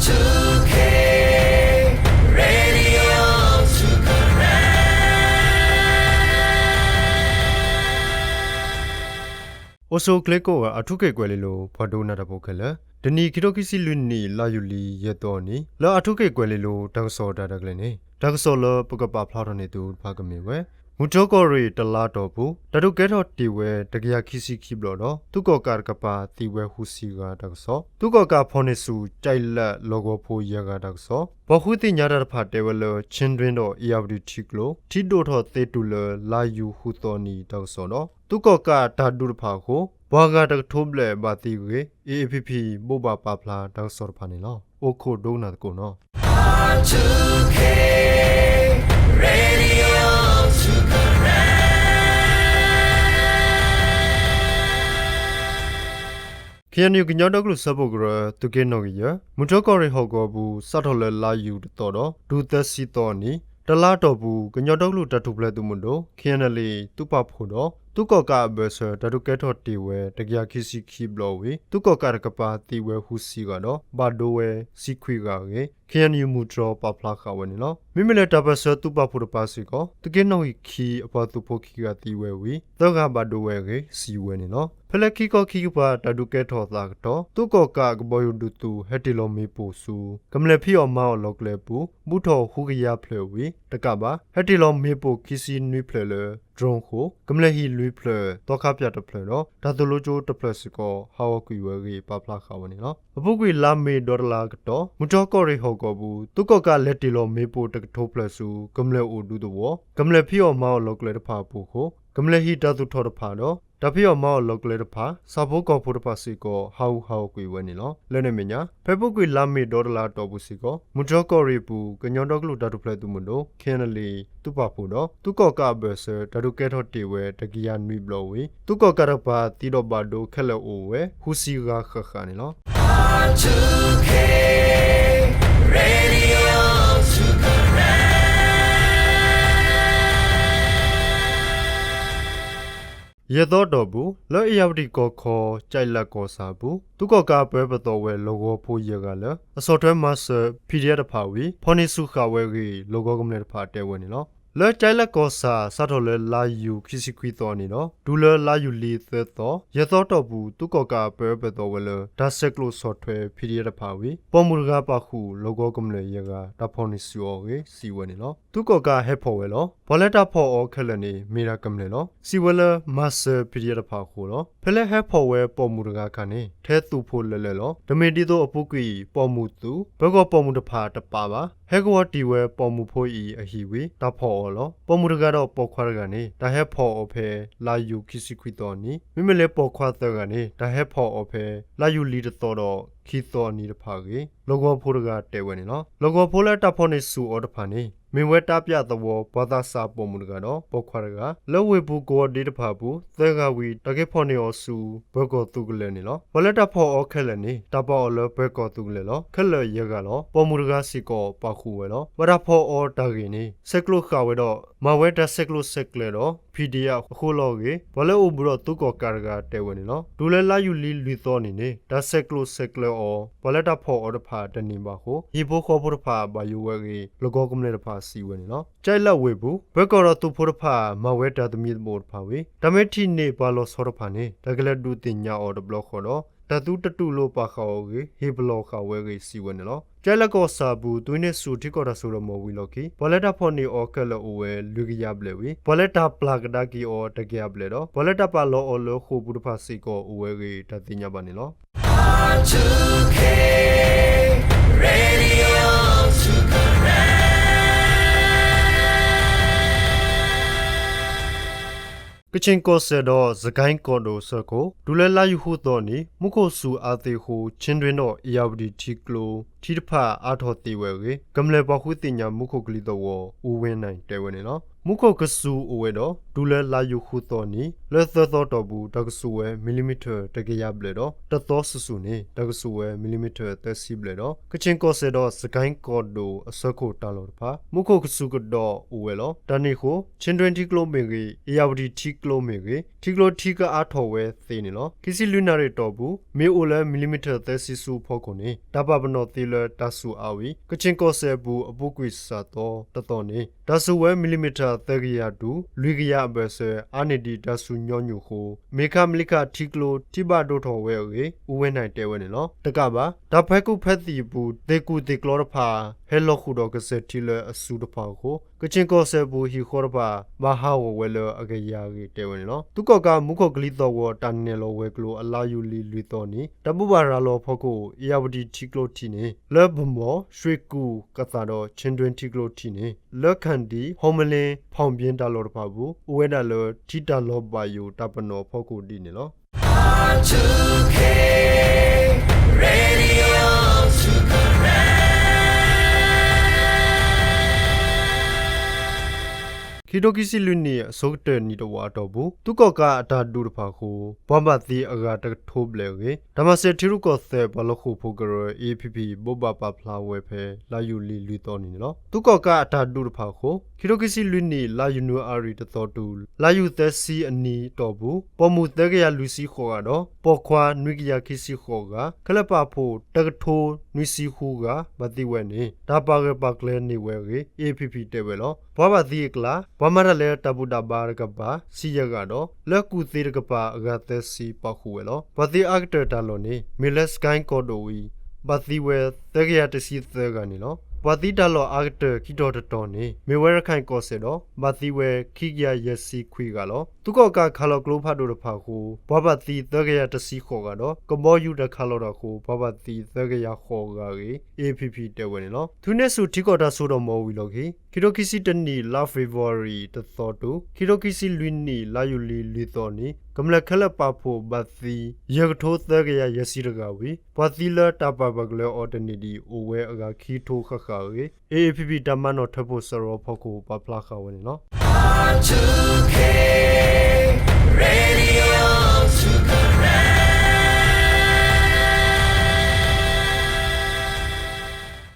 အိၣ်ဆူၣ်အိၣ်ချ့ကိးဂၤ အၣ်ထူခ့ၣ်ကွဲၤလ့လိၤ ပှၤဒိကနၣ်တၢ်ဖိခဲလၢာ်, တနံၤ ခံထိခံဆံလွံၢ်နံၣ် လါယူၤလံ ယဲၢ်သီအနံၤ လၢအၣ်ထူခ့ၣ်ကွဲၤလ့လိၤ တၢ်ကစီၣ်တၢ်ရဲၣ်တၢ်ကျဲၤန့ၣ် တၢ်ကစီၣ်လၢပကပာ်ဖျါထီၣ်န့ၢ်သုတဖၣ်ကမ့ၢ်ဝဲ မုၢ်တြီၢ်ကီၢ်ရ့ၣ်တလါအတီၢ်ပူၤ တၢ်ဒုးကဲထီၣ်တ့ၢ်ဝဲ တကယၤခံဆံခံဘျီဒီး သုးကီၣ်ကးတကပၤသံဝဲဃုဆံဂၤတၢ်ကစီၣ်, သုးကီၣ်ကးဖီၣ်န့ၢ်ဆူၣ် ကၠဲးလးလီၢ်ကဝီၤဖိယဲၢ်ဂၤတၢ်ကစီၣ်, ပှၤဃုသ့ၣ်ညါတၢ်တဖၣ်တဲဝဲလၢ ခၠ့ၣ်တွ့ဒီး အ့ၣ်ယၣ်ဝတံၣ်ထံကျိ ထံဒိၣ်ထီၣ်သ့တူၢ်လၢ လါယူၤဃုသီအနံၤတၢ်ကစီၣ်ဒီး သုးကီၣ်ကးတၢ်ဒုးတဖၣ်အဃိ ပှၤဂၤတကထိဘျဲၣ်ဘၣ်သံအဂ့ၢ် A A P P ဘိးဘၣ်ပာ်ဖျါတၢ်ကစီၣ်တဖၣ်န့ၣ်လီၤ. အိၣ်ခိးဒိကနၣ်သကိးနီၤ. ခ့ၣ်အဲၣ်ယူၣ် ကညီဒီကလုာ်စၢဖှိၣ်ကရၢ သုးက့နီၣ်ဂံၢ်ယဲၢ် မုၢ်တြီၢ်ကီၢ်ရ့ၣ်ဟီၣ်ကဝီၤပူၤ စးထီၣ်လၢလါယူၤတသီဒီး တုၤသၢဆံသီအနံၤ တလါအတီၢ်ပူၤ ကညီဒီကလုာ်တၢ်ထူၣ်ဖျဲးသုးမုၢ်ဒိၣ် K N L A သုးပာ်ဖှိၣ်ဒီး သုးကီၣ်ကးအဘၢၣ်စၢၤ တၢ်ဒုးကဲထီၣ်တ့ၢ်ဝဲ တကယၤခံဆံခံဘျီဝံၤ သုးကီၣ်ကးတကပၤသံဝဲဃုဆံဂၤဒီး ဘၣ်ဒိဝဲဆံခွံဂၤအဂ့ၢ် K N U မုၢ်တြီၢ်ပာ်ဖျါဃာ်ဝဲန့ၣ်လီၤ. မ့မ့ၢ်လၢတၢ်ပၢၢ်ဆၢသုးပာ်ဖှိၣ်တပၤစ့ၢ်ကီး သုးက့နီၣ်ဂံၢ်ခံ အပှၤသုးဖိခံဂၤသံဝဲဝံၤ သၢဂၤဘၣ်ဒိဝဲအဂ့ၢ် စံးဝဲန့ၣ်လီၤ. ဖဲလၢခံခီခံကပၤ တၢ်ဒုးကဲထီၣ်သးအကတီၢ် သုးကီၣ်ကးအကဘီယူၤဒုးသုး ဟဲတ့ၢ်လီၤမ့ၣ်ပိၢ်ဆူ ကမျၢၢ်ဖံးအီၣ်မၤအီၣ်လီၤကျဲအပူၤ ဘူးထီၣ်ဃုကယၤဖျၢၣ်ဝံၤ တကးဘၣ် ဟဲတ့ၢ်လီၤမ့ၣ်ပိၢ်ခံဆံနွံဖျၢၣ်လၢ drone အဃိ ကမျၢၢ်ဟံၣ်လွံၢ်ဖျၢၣ် သီခါပၠးတဖျၢၣ်ဒီး တၢ်သိၣ်လိကၠိတဖျၢၣ်စ့ၢ်ကီး ဟးဂီၤကွံာ်ဝဲအဂ့ၢ် ပာ်ဖျါဃာ်ဝဲန့ၣ်လီၤ. အပူၤကွံာ်လါမ့ၤဒီတလါအကတီၢ် မုၢ်တြီၢ်ကီၢ်ရ့ၣ်ဟီၣ်ကဝီၤပူၤ သုးကီၣ်ကးလဲၤတ့ၢ်လီၤမ့ၣ်ပိၢ်တကထိဖျၢၣ်ဆူ ကမျၢၢ်အိၣ်ဒူသဝီ ကမျၢၢ်ဖံးအီၣ်မၤအီၣ်လီၤကျဲတဖၣ်အပူၤအဃိ ကမျၢၢ်ဟံၣ်တၢ်သူၣ်ထီၣ်တဖၣ်ဒီး တၢ်ဖံးအီၣ်မၤအီၣ်လီၤကျဲတဖၣ် ဆၣ်ဖိကီၢ်ဖိတဖၣ်စ့ၢ်ကီး ဟးဂူာ်ဟးဂီၤကွံာ်ဝဲန့ၣ်လီၤ. လၢန့ၣ်အမဲာ်ညါ ဖဲပူၤကွံာ်လါမ့ၤဒီတလါအတီၢ်ပူၤစ့ၢ်ကီး မုၢ်တြီၢ်ကီၢ်ရ့ၣ်အပူၤ ကညီဒီကလုာ်တၢ်ထူၣ်ဖျဲးသုးမုၢ်ဒိၣ် K N L A သုးပာ်ဖှိၣ်ဒီး သုးကီၣ်ကးအဘၢၣ်စၢၤ တၢ်ဒုးကဲထီၣ်တ့ၢ်ဝဲ တကယၤနွံဘျီဝံၤ သုးကီၣ်ကးတကပၤသံဒီးဘၣ်ဒိခဲလၢာ်အိၣ်ဝဲ ဃုဆံဂၤဃၣ်ဃၣ်န့ၣ်လီၤ. ယဲၢ်သီအတီၢ်ပူၤ လၢအ့ၣ်ယၣ်ဝတံၣ်ကီၢ်ခီ ကၠဲးလးကီၢ်ဆၣ်အပူၤ သုးကီၣ်ကးပၢပၢၢ်သီဝဲ လီၢ်ကဝီၤဖိယဲၢ်ဂၤလၢ အဆီၣ်ထွဲမၤစၢၤ P D F တဖၣ်ဝံၤ ဖီၣ်န့ၢ်ဆူၣ်ဃာ်ဝဲအဂ့ၢ် လီၢ်ကဝီၤကမျၢၢ်တဖၣ်တဲဝဲန့ၣ်လီၤ. လၢကၠဲးလးကီၢ်ဆၣ် စးထီၣ်လၢလါယူၤခံဆံခွံသီအနံၤဒီး တုၤလၢလါယူၤလံသၢသီ ယဲၢ်သီအတီၢ်ပူၤ သုးကီၣ်ကးပၢပၢၢ်သီဝဲလၢ တၢ်ဆဲးကျိးဆီၣ်ထွဲ P D F တဖၣ်ဝံၤ ပိာ်မုၣ်တဂၤပာ်ဃုာ် လီၢ်ကဝီၤကမျၢၢ်ယဲၢ်ဂၤ တၢ်ဖီၣ်န့ၢ်ဆူၣ်အီၤအဂ့ၢ် စံးဝဲန့ၣ်လီၤ. သုးကီၣ်ကးဟဲဖီၣ်ဝဲလီၤ. ပှၤလၢတၢ်ဖီၣ်အီၤခဲလၢာ်န့ၣ် မ့ၢ်ဒၣ်ကမျၢၢ်လီၤ. စံးဝဲလၢ မၤစၢၤ P D F တဖၣ်အဃိလီၤ. ဖဲလၢဟဲဖီၣ်ဝဲပိာ်မုၣ်တဂၤအခါန့ၣ် ထဲသူၣ်ဖိလၢာ်လၢာ်လီၤ. တမ့ၢ်ဒ်သိးအပူၤကွံာ် ပိာ်မုၣ်သူၣ် ပၢၤကီၢ်ပိာ်မုၣ်တဖၣ်တပာ်ဘၣ်. ဟဲကဝီၤတ့ၢ်ဝဲပိာ်မုၣ်ဖိအံၤအဟံၣ်ဝံၤ တၢ်ဖီၣ်အီၤလီၤ. ပိာ်မုၣ်တဂၤဒီးပိာ်ခွါတဂၤန့ၣ် တၢ်ဟဲဖီၣ်အီၤဖဲ လါယူၤခံဆံခွံသီအနံၤ, မ့မ့ၢ်လၢပိာ်ခွါသၢဂၤန့ၣ် တၢ်ဟဲဖီၣ်အီၤဖဲ လါယူၤလံတသီဒီးခံသီအနံၤတဖၣ်အဂ့ၢ် လီၢ်ကဝီၤဖိတဂၤတဲဝဲန့ၣ်လီၤ. လီၢ်ကဝီၤဖိလၢတၢ်ဖီၣ်န့ၢ်ဆူၣ်အီၤတဖၣ်န့ၣ် မ့ၢ်ဝဲတၢ်ပၠးသဝီ ပှၤသးစၢ်ပိာ်မုၣ်တဂၤဒီးပိာ်ခွါတဂၤ လၢဝ့ၢ်ပူၤကဝီၤဒ့တဖၣ်အပူၤ သၢဂၤဝံၤ တၢ်က့ၤဖီၣ်န့ၢ်အီၤဆူ ပၢၤကီၢ်သုးကလၢၤန့ၣ်လီၤ. ပှၤလၢတၢ်ဖီၣ်အီၤခဲလၢာ်န့ၣ် တၢ်ပာ်အီၤလၢပၢၤကီၢ်သုးကလၢၤလီၤ. ခဲလၢာ်ယဲၢ်ဂၤလီၤ. ပိာ်မုၣ်တဂၤစ့ၢ်ကီးပာ်ဃုာ်ဝဲလီၤ. ပှၤတၢ်ဖီၣ်အီၤတၢ်ဂ့ၢ်န့ၣ် ဆဲးကျိးဃာ်ဝဲဒီး မၤဝဲတၢ်ဆဲးကျိးဆဲးကျၢဒီး P D F အဃိလီၤအဂ့ၢ် ပှၤလၢအိၣ်ဘူးဒီးသုးကီၣ်ကးတဂၤတဲဝဲန့ၣ်လီၤ. တုၤလၢလါယူၤလံလွံၢ်သီအနံၤန့ၣ် တၢ်ဆဲးကျိးဆဲးကျၢအီၤ ပှၤလၢတၢ်ဖီၣ်အီၤတဖၣ်တန့ၢ်ဘၣ်အဃိ ဟံၣ်ဖိဃီဖိတဖၣ်ဘၣ်ယိၣ်ဝဲအဂ့ၢ် လီၢ်ကဝီၤကမျၢၢ်တဖၣ်စံးဝဲန့ၣ်လီၤ. ကၠဲးလးဝ့ၢ်ပူၤ ပၢၤကီၢ်ဒီးသုးဖိတဖၣ် မၤဝဲတၢ်သမံသမိးတဖၣ်ဝံၤ တၢ်မ့ၢ်ထံၣ်န့ၢ်ပှၤလီၤဆီတဖၣ်န့ၣ် တၢ်ကလဲၤဒုးသ့ၣ်ညါအီၤတဘျီဃီဒီး တၢ်သုတတူၢ်လိာ်ပာ်ဃာ်အီၤအဂ့ၢ် ဟ့ၣ်ပလီၢ်ဃာ်ဝဲအဂ့ၢ်စံးဝဲန့ၣ်လီၤ. ကၠဲးလးကီၢ်ဆၣ်အပူၤ သုးဟံးန့ၢ်ဆူၣ်ထံကီၢ်တၢ်စိတၢ်ကမီၤဝံၤလီၢ်ခံ ပှၤလၢတၢ်ဖီၣ်န့ၢ်အီၤခဲလၢာ်အိၣ်ဝဲလွံၢ်ကယၤဘျဲၣ်ဝံၤ ပှၤလၢတၢ်ပျၢ်ကဒါက့ၤအီၤတကယၤဘျဲၣ်ဒီး ပှၤလၢတၢ်ပာ်လီၤအီၤလၢဃိာ်ပူၤတဖၣ်စ့ၢ်ကီးအိၣ်ဝဲအဂ့ၢ် တၢ်သ့ၣ်ညါဘၣ်န့ၣ်လီၤ. ကချ့ၣ်ကီၢ်စဲၣ်ဒီး စကဲၣ်ကီၢ်ဒိၣ်အဆၢခိၣ် တုၤလၢလါယူၤဃုသီအနံၤ မူခိၣ်စူၤအါသ့အဃိ ခ့ၣ်တွ့ဒီး အ့ၣ်ယၣ်ဝတံၣ်ထံကျိ ထံတဖၣ်အါထီၣ်သ့ဝဲအဂ့ၢ် ကမျၢၢ်ပှၤဃုသ့ၣ်ညါမူခိၣ်ကလံၤသဝီ အူဝဲၢ်နၢၣ် တဲဝဲန့ၣ်လီၤ. မူခိၣ်ကစူၤအိၣ်ဝဲဒီး တုၤလၢလါယူၤဃုသီနံၤ လၢသၢသီတီၢ်ပူၤ တၢ်ကဆူးဝဲ မံၤလံမံၤထၢၣ် တကယၤဘျဲၣ်ဒီး တသီစုာ်စုာ်န့ၣ် တၢ်ကဆူးဝဲ မံၤလံမံၤထၢၣ် သၢဆံဘျဲၣ်ဒီး ကခၠ့ၣ်ကီၢ်စဲၣ်ဒီး စကဲၣ်ကီၢ်ဒိၣ် အဆၢခိၣ်တၢ်လီၢ်တဖၣ် မူခိၣ်ကစူၤကဒီးအိၣ်ဝဲလီၤ. တၢ်န့ၣ်အဃိ ခ့ဒွ့ထံကျိမ့ၢ်ဂ့ၤ, အ့ၣ်ယၣ်ဝတံၣ်ထံကျိမ့ၢ်ဂ့ၤ ထံကျိထံကအါထီၣ်ဝဲသ့န့ၣ်လီၤ. ခံဆံလွံၢ်နၣ်ရံၣ်တီၢ်ပူၤ မ့ၢ်အိၣ်လၢ မံၤလံမံၤထၢၣ် သၢဆံဆူအဖီခိၣ်န့ၣ် တၢ်ပာ်ပနီၣ်သ့လၢတၢ်ဆူးအါဝံၤ ကခၠ့ၣ်ကီၢ်စဲၣ်အပူၤ အပူၤကွံာ်စှၤသီတသီန့ၣ် တၢ်ဆူးဝဲ မံၤလံမံၤထၢၣ် သၢကယၤတုၤ လွံၢ်ကယၤအဘၢၣ်စၢၤ အါန့ၢ်ဒံးတၢ်ဆူးညီနုၢ်အဃိ မ့ၢ်ခါမလံခါ ထံကျိထံဘၣ်ဒိၣ်ထီၣ်ဝဲအဂ့ၢ် အူဝဲၢ်နၢၣ်တဲဝဲန့ၣ်လီၤ. တကးဘၣ် တၢ်ဖဲကူၣ်ဖဲသံၣ်အပူၤ သ့ၣ်ကူၣ်သ့ၣ်ကျီတဖၣ် ဟဲလီၤဃုာ်ဒီးကစၢၢ်ထံလၢအစူၤတဖၣ်အဃိ ကခၠ့ၣ်ကီၢ်စဲၣ်အပူၤ ဟံၣ်ဃီတဖၣ် ဘၣ်ဟးဂီၤဝဲလၢအကယၤအဂ့ၢ် တဲဝဲန့ၣ်လီၤ. သုးကီၣ်ကး မူခိၣ်ကလံၤသီၣ်ဂီၤ တၢ်နဲၣ်လီၤဝဲၤကျိၤ အလါယူၤလံလွံၢ်သီနံၤ တၢ်ဘိးဘၣ်ရၤလီၤအဖီခိၣ် အ့ၣ်ယၣ်ဝတံၣ်ထံကျိထံးန့ၣ် လၢပမီၢ်, ရွှ့ၣ်ကူၣ်ကသၣ်ဒီး ခ့ဒွ့ထံကျိထံးန့ၣ် လၢခၣ်ဒံၣ်, ဟီမလ့, ဖီၣ်ဘံတၢ်လီၢ်တဖၣ်အပူၤ အိၣ်ဝဲဒၣ်လၢ ထံတၢ်လီၤဘၣ်ယိၣ်တၢ်ပနီၣ်အဖီခိၣ်ဒ်န့ၣ်လီၤ. ခံကထိခံဆံလွံၢ်နံၣ် အဆိကတၢၢ်နံၣ်တဝာ်အတီၢ်ပူၤ သုးကီၣ်ကးအတၢ်ဒုးတဖၣ်အဃိ ပှၤဘၣ်သံအဂၤတကထိဘျဲၣ်အဂ့ၢ် တၢ်မၤစၢၤထံရူၢ်ကီၢ်သဲးပှၤလီၤဃိာ်ဖိကရၢ AAPP ဘိးဘၣ်ပာ်ဖျါဝဲဖဲ လါယူၤလံလွံၢ်သီနံၤန့ၣ်လီၤ. သုးကီၣ်ကးအတၢ်ဒုးတဖၣ်အဃိ ခံကထိခံဆံလွံၢ်နံၣ် လါယနူၤအါရံၤတသီတုၤ လါယူၤသၢဆံအနံၤအတီၢ်ပူၤ ပိာ်မုၣ်သၢကယၤလွံၢ်ဆံဃိးဂၤဒီး ပိာ်ခွါနွံကယၤခံဆံဃိးဂၤ ခဲလၢာ်ပာ်ဖှိၣ် တကထိနွံဆံဃုဂၤ ဘၣ်သံဝဲန့ၣ် တၢ်ပာ်ဂၢၢ်ပာ်ကျၢၤန့ၢ်ဝဲအဂ့ၢ် AAPP တဲဝဲလီၤ. ပှၤဘၣ်သံအကျါ ပှၤမၤတၢ်လၢတၢ်ဘူၣ်တၢ်ဘါတကပၤ ဆံယဲၢ်ဂၤဒီး လၢကူၣ်သ့တကပၤ အဂၤသၢဆံပာ်ဃုာ်ဝဲလီၤ. ပှၤသံအါကတၢၢ်တၢ်လီၢ်န့ၣ် မ့ၢ်လၢစကဲၣ်ကီၢ်ဒိၣ်ဝံၤ ဘၣ်သံဝဲ သၢကယၤတဆံသၢဂၤန့ၣ်လီၤ. ပှၤသံတၢ်လီၢ်အါကတၢၢ်ခံထီၣ်တတီၤန့ၣ် မ့ၢ်ဝဲရခၢၣ်ကီၢ်စဲၣ်ဒီး ဘၣ်သံဝဲ ခံကယၤယဲၢ်ဆံခွံဂၤလီၤ. သုးကီၣ်ကးခးလီၤကျိဖးဒိၣ်တဖၣ်အဃိ ပှၤဘၣ်သံသၢကယၤတဆံဃိးဂၤဒီး ကဘီယူၤတၢ်ခးလီၤတၢ်အဃိ ပှၤဘၣ်သံသၢကယၤဃိးဂၤအဂ့ၢ် AAPP တဲဝဲန့ၣ်လီၤ. သုးန့ၢ်ဆူၣ်ထံကီၢ်တၢ်စိတၢ်ကမီၤဝံၤအလီၢ်ခံ ခံကထိခံဆံတၢနံၣ် လါဖ့ၤဘြူၤအါရံၤတသီတုၤ ခံကထိခံဆံလွံၢ်နံၣ် လါယူၤလံလွံၢ်သီနံၤ ကမျၢၢ်ခဲလၢာ်ပာ်ဖှိၣ်ဘၣ်သံ ယဲၢ်ကထိသၢကယၤယဲၢ်ဆံတဂၤဝံၤ ပှၤသံလၢတၢ်ပာ်ပှၤကလုာ်အီၤတန့ၢ်ဒံး အိၣ်ဝဲအဂၤခံကထိဃၣ်ဃၣ်အဂ့ၢ် AAPP တၢ်မၤနီၣ်ထၢဖှိၣ်စရီအဖီခိၣ် ပာ်ဖျါဃာ်ဝဲန့ၣ်လီၤ.